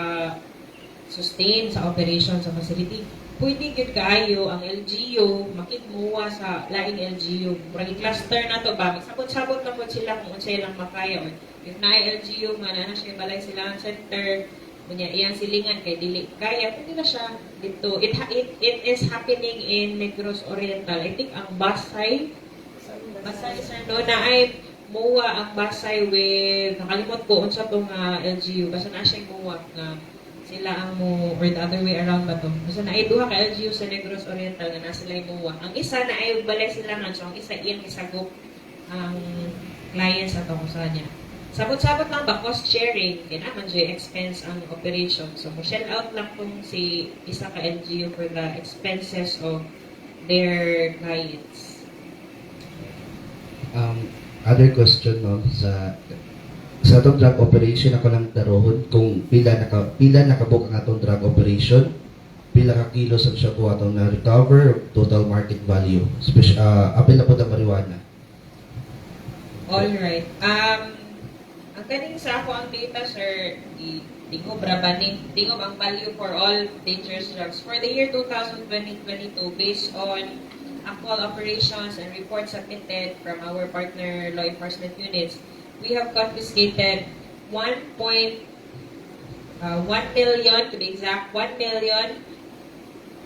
sustain sa operation sa facility. Pwede gyud kaayo ang LGU makigmuwa sa laing LGU. Murag i-cluster na to ba, magsabot-sabot na pod sila kung unsay ilang makaya, or if naay LGU nga naa na siya Balay Silangan Center, kunya iyang silingan kay dili kaya, pwede na siya dito. It is happening in Negros Oriental. I think ang Basay, Basay, sir, no, naay MOA ang Basay with, nakalimot ko unsa tong LGU, basta naa siya MOA nga sila ang mo, or the other way around ba to, basta naay duha ka LGU sa Negros Oriental nga naa sila MOA. Ang isa naay Balay Silangan, so ang isa iyang isagop ang clients ato kung saan niya. Sabot-sabot lang ba, cost sharing, kaya naman dyan expense ang operation. So, mo shell out lang kung si isa ka LGU for the expenses of their clients. Other question, ma'am, sa atong drug operation, ako lang darohon kung pila nakabook ang atong drug operation, pila ka kilos ang shabu atong na-recover, total market value. Special, apil na po ang marijuana. All right. Ang kaning sa ako ang data, sir, di tingob ra ba ni? Tingob ang value for all dangerous drugs. For the year 2020-22, based on actual operations and reports submitted from our partner law enforcement units, we have confiscated 1.4 1 million, to be exact, 1 million,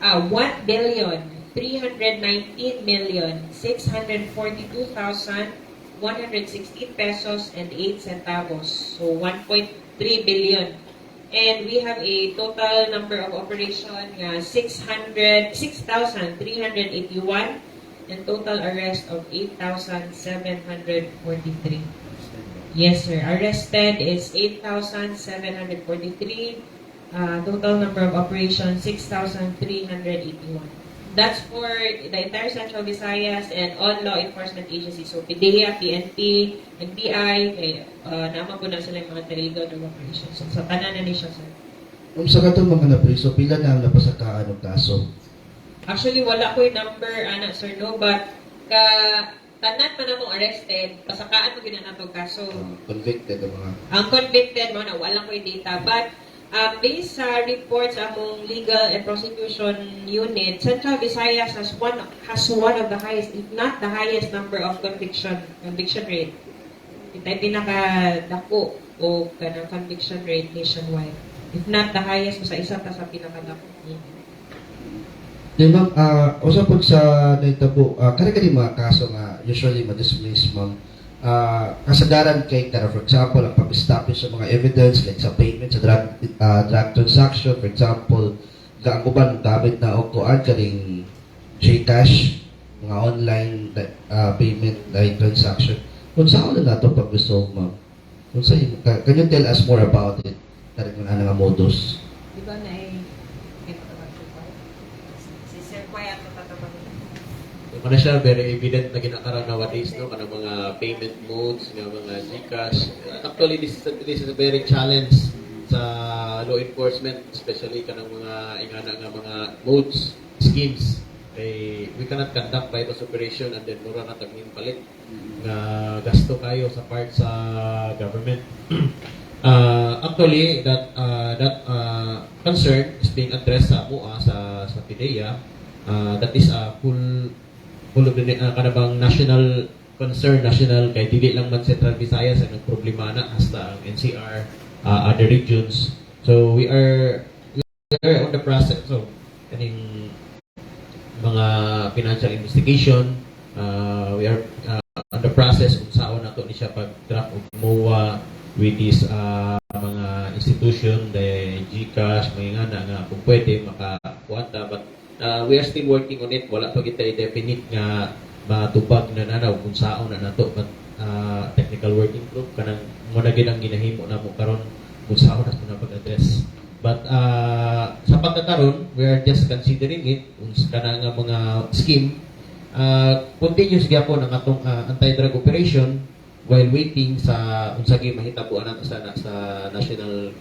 1 billion, 319 million, 642,116 pesos and 8 centavos. So, 1.3 billion. And we have a total number of operation nga 600 6,381 and total arrest of 8,743. Yes, sir. Arrested is 8,743. Total number of operations, 6,381. That's for the entire Central Visayas and all law enforcement agencies. So, PDEA, PNP, NBI, kay, naa man pud na sila yung mga illegal drug operations. So, sa tanan na ni siya, sir. Kung sa katong mga napriso, pila na ang napasakaan og kaso? Actually, wala ko yung number, ana, sir, no? But, ka, tanan man namong arrested, pasakaan man gyud na natong kaso. Convicted ang mga Ang convicted mo na wala ko yung data, but based sa reports among legal and prosecution unit, Central Visayas has one of the highest, if not the highest, number of conviction rate. Ito ay pinakadako o kanang conviction rate nationwide, if not the highest, sa isa ta sa pinakadako. Di ma'am, usa pod sa nahitabo, kani kani mga kaso nga usually ma-dismiss, ma'am. Kasagaran kay kara, for example, ang pag-establish sa mga evidence like sa payment sa drug transaction, for example, ga ang uban gamit na og kuan kaning GCash, mga online payment like transaction. Unsa na nato pag-resolve, ma'am? Unsa can you tell us more about it? Kani mga nga modus. Di ba na ay si Sir Kwai ato tatabang? Kana siya very evident na ginakaroon nowadays, no, kanang mga payment modes nga mga GCash. Actually, this is a very challenge sa law enforcement, especially kanang mga ingana nga mga modes, schemes, kay we cannot conduct by operation and then mura na tag palit nga gasto kayo sa part sa government. Actually, that concern is being addressed sa MUA, sa PDEA. That is a full full of the kanabang national concern, national, kay dili lang man Central Visayas ang nagproblema na, hasta ang NCR, other regions. So we are on the process. So kaning mga financial investigation, we are on the process unsaon nato ni siya pag-draft og MOA with this mga institution, the GCash, mga nga na nga kung pwede makakuan ta, but we are still working on it. Wala pa kita definite nga matubag na nanaw kung saon na nato, but technical working group kanang mo na gid ang ginahimo namo karon kung saon nato na pag-address. But sa pagkakaron, we are just considering it unsa kana nga mga scheme. Continuous gyapon ang atong anti-drug operation while waiting sa unsa gyud mahitabo nato sa national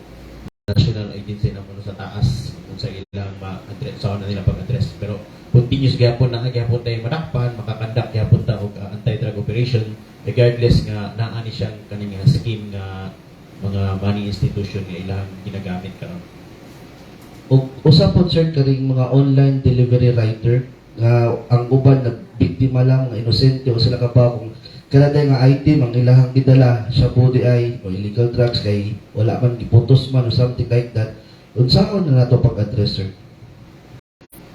national agency na kuno sa taas, kung sa ilang ma-address sa na nila pag-address. Pero continuous gyapon na gyapon tayo madakpan, maka-conduct gyapon ta og anti-drug operation regardless nga naa ni siyang kaning nga scheme nga mga money institution nga ilang ginagamit karon. Ug usa pod, sir, kaning mga online delivery rider nga ang uban nag biktima lang nga inosente o sila ka ba kung kada nga item ang ilahang gidala shabu di ay o illegal drugs kay wala man giputos man or something like that, unsaon na nato pag-address, sir?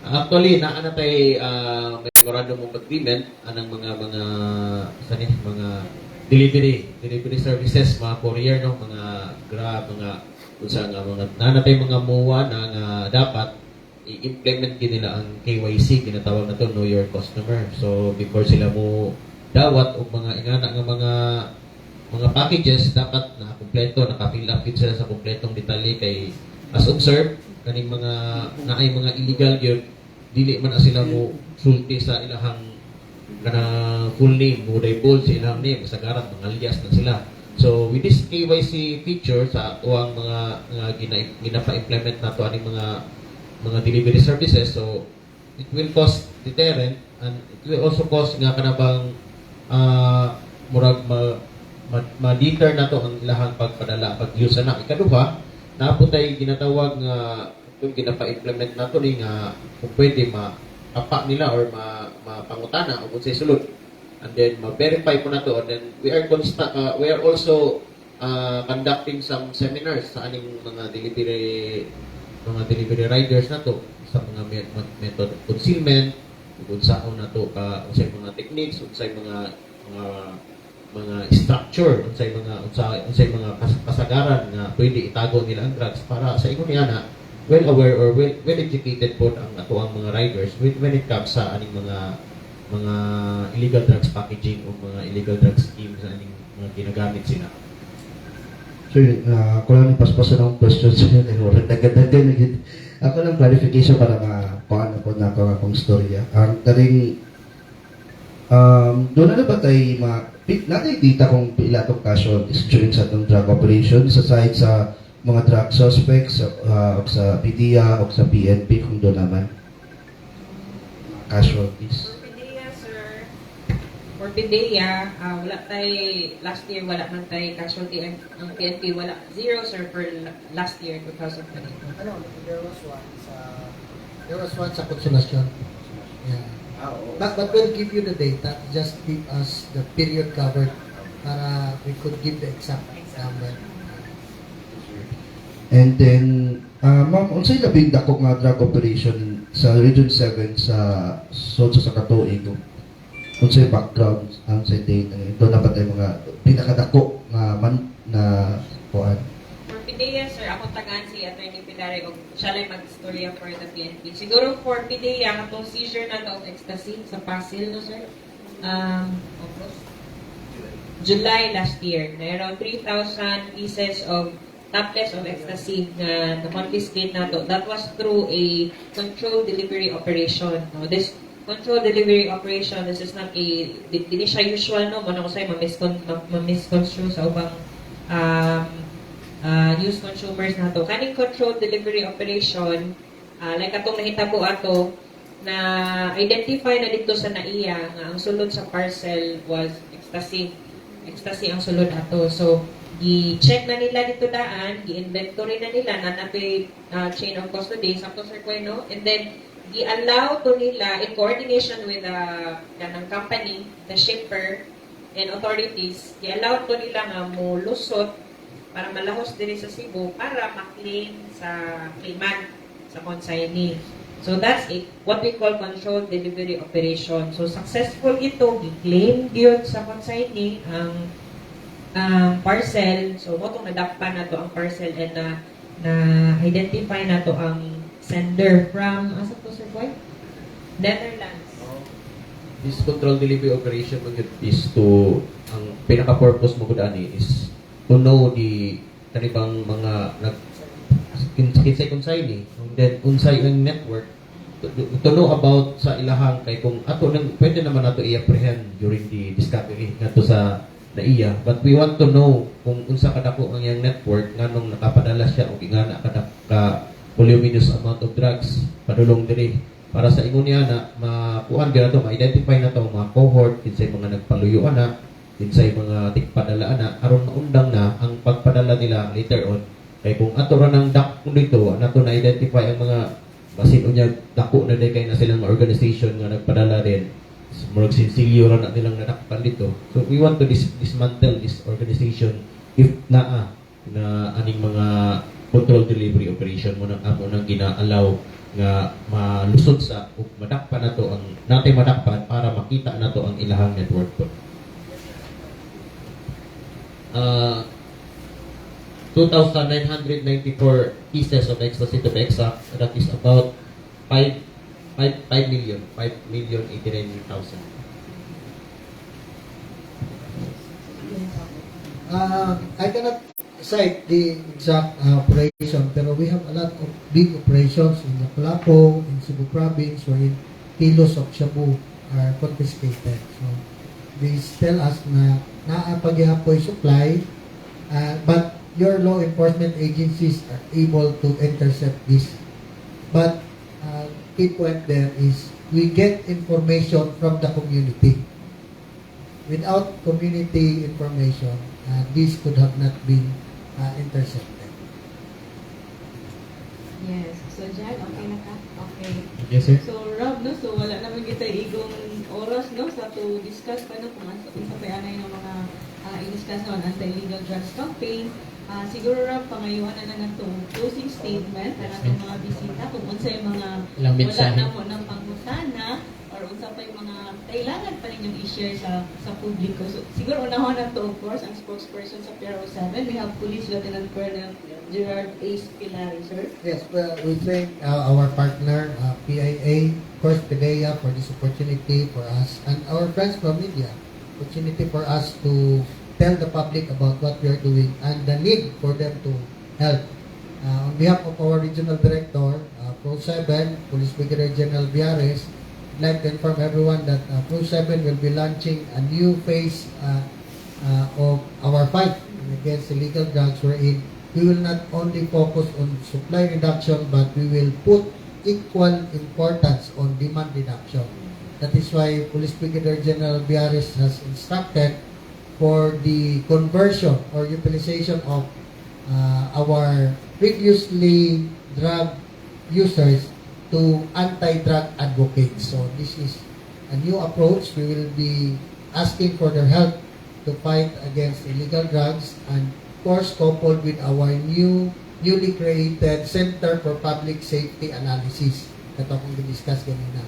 Actually, naa na tay memorandum of agreement anang mga sa ni mga delivery delivery services, mga courier, no, mga Grab, mga unsa nga mga naa na tay mga MOA na nga dapat i-implement gid nila ang KYC, ginatawag na to Know Your Customer. So before sila mo dawat og mga ingana nga mga packages, dapat na kumpleto, naka-fill up gid sila sa kumpletong detalye, kay as observed, kaning mga naay mga illegal gyud, dili man na sila mo sulti sa ilahang kana full name, mo divulge sa ilang name, kasagaran mga alias na sila. So with this KYC feature sa atuang mga nga ginapa-implement nato aning mga delivery services, so it will cause deterrent and it will also cause nga kanabang murag ma-deter nato ang ilahang pagpadala, pag-use na. Ikaduha, naa pod tay ginatawag nga kung ginapa-implement nato ni nga kung pwede ma-apa nila or ma mapangutana og unsay sulod and then ma-verify po nato, and then we are also conducting some seminars sa aning mga delivery riders nato sa mga method of concealment ug unsaon nato ka, unsay mga techniques, unsay mga structure, unsay mga kasagaran nga pwede itago nila ang drugs para sa ingon niya na well aware or well educated po ang ato ang mga riders when it comes sa aning mga illegal drugs packaging o mga illegal drugs schemes sa aning mga ginagamit sila. Sir, ako lang paspasan akong questions sa inyo. Dagdag-dagdag na gid. Ako lang clarification para makuha na po na ako akong storya. Ang taring doon na ba tayo mga natay data kung pila atong casualties during sa atong drug operation sa side sa mga drug suspects o sa PDEA o sa PNP, kung doon naman mga casualties? For PDEA, sir, for PDEA, wala tay, last year wala man tay casualty ang PNP, wala, zero, sir, for last year, 2022. Ano, there was one sa Consolacion. Yeah. Ah, oo. But we'll give you the data. Just give us the period covered para we could give the exact number. And then, ma'am, unsay labing dako nga drug operation sa Region 7 sa sulod sa katuig? Unsay background ang sa data? Ito na ba tayo mga pinakadako nga man na kuan? For PDEA, sir, ako tagaan si Attorney Pilare og siya lang mag-istorya for the PNP. Siguro for PDEA, katong seizure na of ecstasy sa Pasil, no, sir? August? July last year, na around 3,000 pieces of tablets of ecstasy na na-confiscate nato. That was through a controlled delivery operation. No? This controlled delivery operation, this is not a, di siya usual, no? Mao na ko sa'yo, ma-misconstrue sa ubang news consumers nato. Kaning controlled delivery operation, like atong nahitabo ato, na identify na dito sa NAIA nga ang sulod sa parcel was ecstasy. Ecstasy ang sulod ato. So, gi-check na nila dito daan, gi-inventory na nila na natoy chain of custody, sakto, Sir Koy, no? And then, gi-allow to nila in coordination with the kanang company, the shipper, and authorities, gi-allow to nila nga mo lusot para malahos diri sa Cebu para ma-claim sa claimant, sa consignee. So that's it, what we call controlled delivery operation. So successful ito, gi-claim gyud sa consignee ang parcel. So mao tong nadakpan nato ang parcel and na identify nato ang sender from asa to, Sir Boy? Netherlands. This control delivery operation man gyud is to, ang pinaka-purpose mo gud ani is to know the kanibang mga nag kinsay consignee and then unsay ang network to know about sa ilahang, kay kung ato nang pwede naman nato i-apprehend during the discovery ngadto sa NAIA, but we want to know kung unsa kadako ang iyang network, nganong nakapadala siya og ingana kada ka voluminous amount of drugs padulong diri, para sa ingon niya na makuan gyud nato, ma-identify na to ang mga cohort, kinsay mga nagpaluyo ana, kinsay mga tigpadala ana, aron maundang na ang pagpadala nila later on. Kay kung ato ra nang dako dito nato na identify ang mga basin unya dako na day kay na silang organization nga nagpadala din, murag sinsilyo ra na nilang nadakpan dito. So we want to dismantle this organization if naa na aning mga control delivery operation mo nang amo nang gina-allow nga malusot sa ug madakpan nato ang natay madakpan para makita nato ang ilahang network po. 2,994 pieces of ecstasy to be exact. That is about 5 5 5 million, 5 million 89,000. I cannot cite the exact operation, pero we have a lot of big operations in Lapu-Lapu, in Cebu Province, wherein kilos of shabu are confiscated. So, these tell us na naa pa gihapoy supply, but your law enforcement agencies are able to intercept this. But key point there is we get information from the community. Without community information, this could have not been intercepted. Yes. So, Jan, okay na ka? Okay. Yes, sir. So, Rob, no? So, wala naman kita igong oras, no? Sa to discuss pa, no? Kung unsa pa anay ng mga i-discuss no, ang anti-illegal drugs campaign. Siguro, Rob, pangayuan na lang nato closing statement ang atong mga bisita kung unsa yung mga Ilang wala mensahe. Na mo ng pangutana or unsa pa yung mga kailangan pa ninyong i-share sa publiko. So, siguro unahon na to, of course, ang spokesperson sa PRO7. We have Police Lieutenant Colonel Gerard Ace Pilari, sir. Yes, well, we thank our partner, PIA, of course, PDEA, for this opportunity for us, and our friends from media, opportunity for us to tell the public about what we are doing and the need for them to help. On behalf of our regional director, Pro 7, Police Brigadier General Biares, I'd like to inform everyone that Pro 7 will be launching a new phase of our fight against illegal drugs, wherein we will not only focus on supply reduction, but we will put equal importance on demand reduction. That is why Police Brigadier General Biares has instructed for the conversion or utilization of our previously drug users to anti-drug advocates. So this is a new approach. We will be asking for their help to fight against illegal drugs and, of course, coupled with our newly created Center for Public Safety Analysis. Ito akong discuss ganina.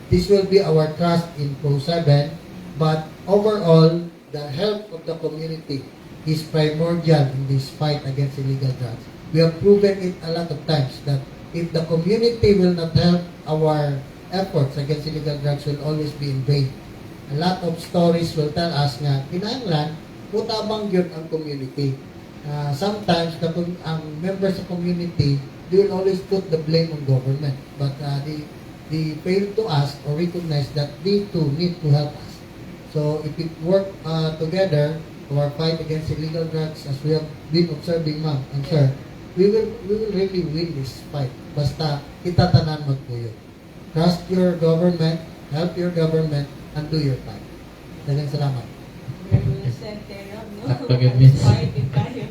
This will be our trust in Pro 7, but overall, the help of the community is primordial in this fight against illegal drugs. We have proven it a lot of times that if the community will not help, our efforts against illegal drugs will always be in vain. A lot of stories will tell us nga kinahanglan mutabang gyud ang community. Sometimes ang members sa community, they will always put the blame on government, but they fail to ask or recognize that they too need to help us. So if we work together, our fight against illegal drugs, as we have been observing, ma'am and sir, we will really win this fight. Basta kita tanan magpuyo. Trust your government, help your government, and do your part. Daghang salamat. Very well said, kay Rob, no? Sakto gyud, miss. Inspired din tayo.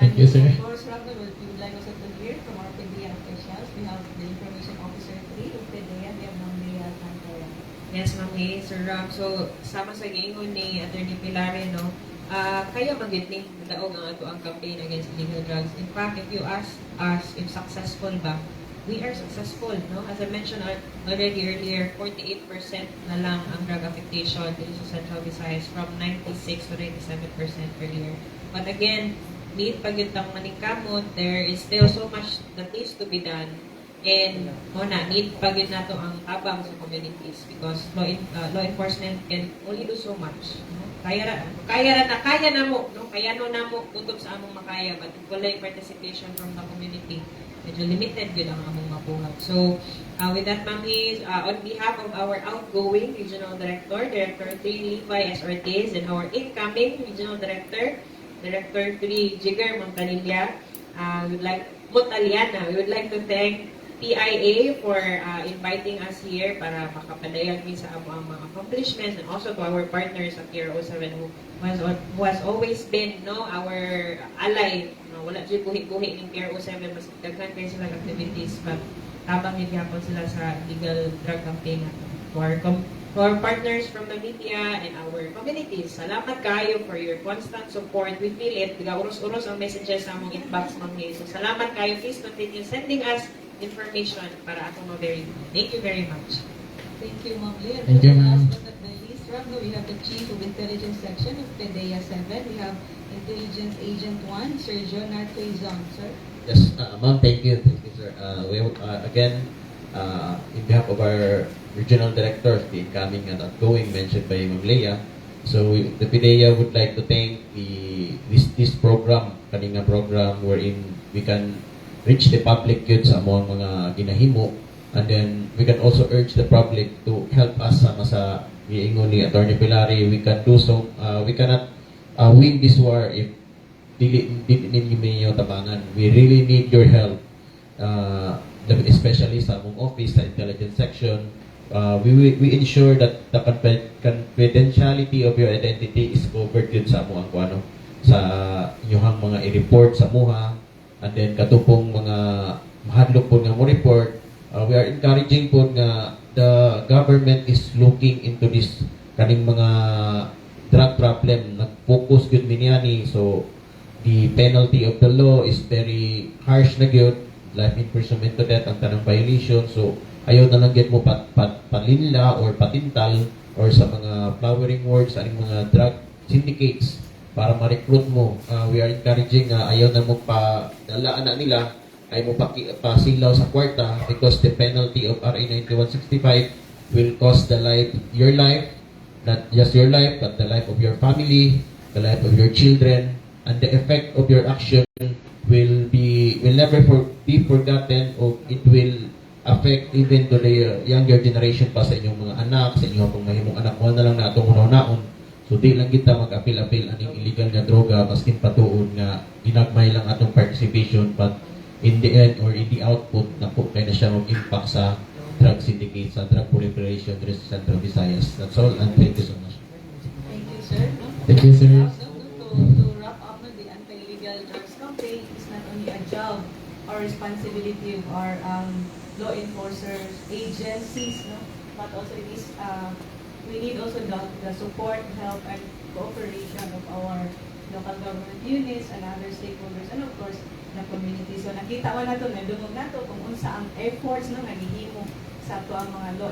Thank you, sir. Of course, Rob, no, we would like also to hear from our PDEA officials. We have the Information Officer 3 of PDEA. We have Ma'am Leah Alcantara. Yes, Ma'am Hay, Sir Rob. So, sama sa giingon ni Attorney Pilare, no, kaya man gyud ning daog ang ato ang campaign against illegal drugs. In fact, if you ask us if successful ba, we are successful, no? As I mentioned already earlier, 48% na lang ang drug affectation dito sa Central Visayas from 96 to 97% earlier. But again, need pa gyud tang maningkamot, there is still so much that needs to be done. And mao na, need pa gyud nato ang tabang sa communities because law enforcement can only do so much. No? Kaya ra na kaya na mo, no? Kaya no namo kutob sa among makaya, but if walay participation from the community, medyo limited gyud ang among mabuhat. So, with that, Ma'am Hayes, on behalf of our outgoing Regional Director, Director 3 Levi S. Ortiz, and our incoming Regional Director, Director 3 Jigger Montanilla, we would like Montaliana, we would like to thank PIA for inviting us here para makapadayag mi sa amo ang mga accomplishments and also to our partners at PRO7 who has always been, no, our ally, no? Wala jud buhi-buhi ning PRO7, mas daghan kay sila activities, but tabang gyud gihapon sila sa illegal drug campaign nato. To our partners from the media and our communities, salamat kayo for your constant support. We feel it. Uros-uros ang messages sa among inbox, Ma'am Hay. So salamat kayo. Please continue sending us information para atong ma-verify. Thank you very much. Thank you, Ma'am Lee. And Thank you, ma'am. last but not the least, Rob, no, we have the Chief of Intelligence Section of PDEA 7. We have Intelligence Agent 1, Sir Jonard Quezon. Sir? Yes, ma'am, thank you. Thank you, sir. We, again, in behalf of our regional directors, the incoming and outgoing mentioned by Ma'am Leah, so the PDEA would like to thank the this this program, kani nga program wherein we can reach the public yun sa among mga ginahimo, and then we can also urge the public to help us. Sama sa giingon ni Attorney Pilari, we can do so, we cannot win this war if dili ninyo ninyo tabangan. We really need your help. Especially sa among office, sa intelligence section. We ensure that the confidentiality of your identity is covered yun sa among ang ano, sa inyong mga i-report sa amuha, and then katupong mga Mahadlok po nga mo report. We are encouraging po nga the government is looking into this kaning mga drug problem. Nag-focus gyud mi niani, so the penalty of the law is very harsh na gyud, life imprisonment to death ang tanang violation. So ayaw na lang gyud mo pat, pat, palinla or patintal or sa mga flowering words aning mga drug syndicates para ma-recruit mo. We are encouraging nga ayaw na mo pa dala na nila ay mo pasilaw sa kwarta because the penalty of RA 9165 will cost the life your life, not just your life but the life of your family, the life of your children, and the effect of your action will never be forgotten or it will affect even to the younger generation pa, sa inyong mga anak, sa inyong kung mahimong anak mo na lang na atong hunaon. So di lang kita mag-apil-apil aning illegal nga droga maskin patuon nga ginagmay lang atong participation, but in the end or in the output, naku kay na siya mag-impact sa drug syndicate, sa drug proliferation diri sa Central Visayas. That's all and thank you so much. Thank you, sir. No? Thank you, sir. No, to wrap up, no, the anti-illegal drugs campaign is not only a job or responsibility of our law enforcers, agencies, no, but also it is we need also the support, help, and cooperation of our local government units and other stakeholders, and of course, the community. So nakita ko nato, nadungog nato kung unsa ang efforts, no, nga gihimo sa ato ang mga law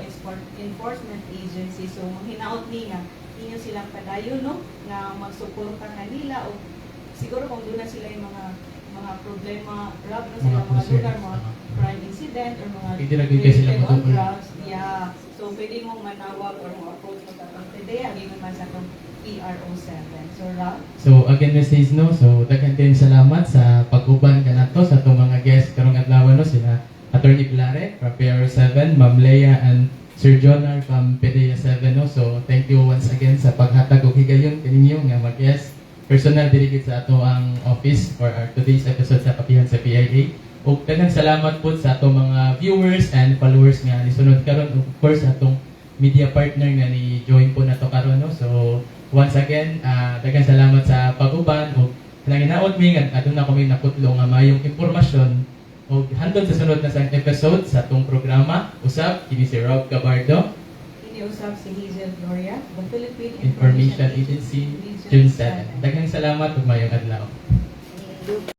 enforcement agency. So manghinaot ni nga inyo silang padayon, no, nga magsuporta kanila o siguro kung doon na sila yung mga problema rab, no, sila mga concerns, lugar, mga crime incident or mga Pwede ra gyud kay sila related on madungol. Drugs, yeah. So pwede mong manawag or mo approach mo sa atong PDEA, given man sa atong PRO 7. So Rob? So again, Ms. Haze, no, so daghan kayong salamat sa pag-uban kanato sa atong mga guest karong adlaw, no, sila Attorney Pilare from PRO 7, Ma'am Leia and Sir Jonar from PDEA 7, no. So thank you once again sa paghatag og higayon kaninyo nga mag-guest personal diri gid sa ato ang office for our today's episode sa Kapihan sa PIA. Ug daghang salamat po sa atong mga viewers and followers nga nisunod karon, of course sa atong media partner nga ni join po nato karon, no. So once again, daghang salamat sa pag-uban ug nanginaot mi nga aduna kami nakutlo nga mayong impormasyon ug hantod sa sunod na sa episode sa atong programa. Usab kini si Rob Cabardo. Kini usab si Hazel Gloria, the Philippine Information Agency, June 7. Daghang salamat ug mayong adlaw.